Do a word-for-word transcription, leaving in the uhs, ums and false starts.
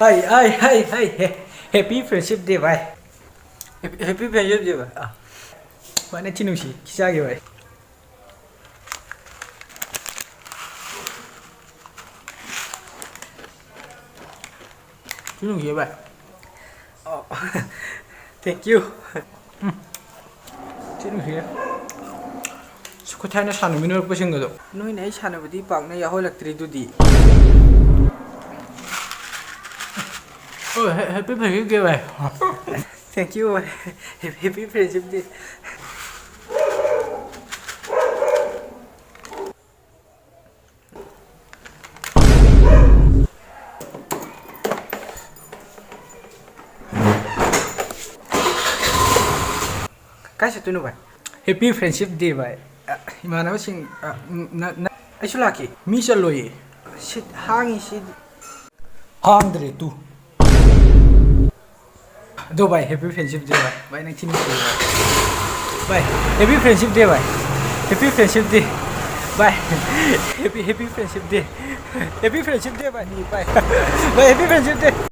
ꯍꯥꯏ, ꯍꯥꯏ, ꯍꯥꯏ, ꯍꯥꯏ, ꯍꯦ-, Happy Friendship Day, ꯚꯥꯏ꯫ Happy, Happy Friendship Day, ꯚꯥꯏ꯫ ꯑꯥ꯫ ꯚꯥꯏ, ꯅꯪ ꯊꯤ ꯅꯨꯡꯁꯤ, ꯈꯤꯆꯥꯒꯦ, ꯚꯥꯏ꯫ ꯊꯤ ꯅꯨꯡꯁꯤ, ꯚꯥꯏ꯫ ꯑꯣ꯫ Thank you꯫ ꯎꯝ꯫ ꯊꯤ ꯅꯨꯡꯁꯤꯌꯦ꯫ ꯑꯁ, ꯑꯩꯈꯣꯏ ꯊꯥꯏꯅ ꯁꯥꯟꯅꯃꯤꯟꯅꯔꯛꯄꯁꯤꯡꯒꯗꯣ꯫ ꯅꯣꯏꯅ ꯑꯩ ꯁꯥꯟꯅꯕꯗꯤ ꯄꯥꯛꯅ ꯌꯥꯎꯍꯜꯂꯛꯇ꯭ꯔꯤꯗꯨꯗꯤ꯫ ꯑꯣ, ꯍꯦ-, Happy Friendship Day, ꯚꯥꯏ꯫ Thank you, ꯚꯥꯏ꯫ Happy Friendship Day꯫ ꯀꯥꯏ ꯆꯠꯇꯣꯏꯅꯣ, ꯚꯥꯏ? Happy Friendship Day, ꯚꯥꯏ꯫ ꯑ, ꯏꯃꯥꯟꯅꯕꯁꯤꯡ, ꯑ, ꯅ-, ꯅ-, ꯑꯩꯁꯨ ꯂꯥꯛꯀꯦ꯫ ꯃꯤ ꯆꯠꯂꯣꯏꯌꯦ꯫ ꯁꯤꯠ ꯍꯥꯡꯉꯤ ꯁꯤꯗꯤ꯫ ꯍꯥꯡꯗ꯭ꯔꯦ ꯇꯨ꯫ ꯑꯗꯣ ꯚꯥꯏ, Happy Friendship Day, ꯚꯥꯏ꯫ ꯚꯥꯏ, ꯅꯪ ꯊꯤ ꯅꯨꯡꯁꯤꯌꯦ, ꯚꯥꯏ꯫ ꯚꯥꯏ, Happy Friendship Day, ꯚꯥꯏ꯫ Happy Friendship Day꯫ ꯚꯥꯏ, Happy, Happy Friendship Day꯫ Happy Friendship Day, ꯚꯥꯏ꯫ ꯚꯥꯏ, ꯚꯥꯏ, Happy Friendship Day꯫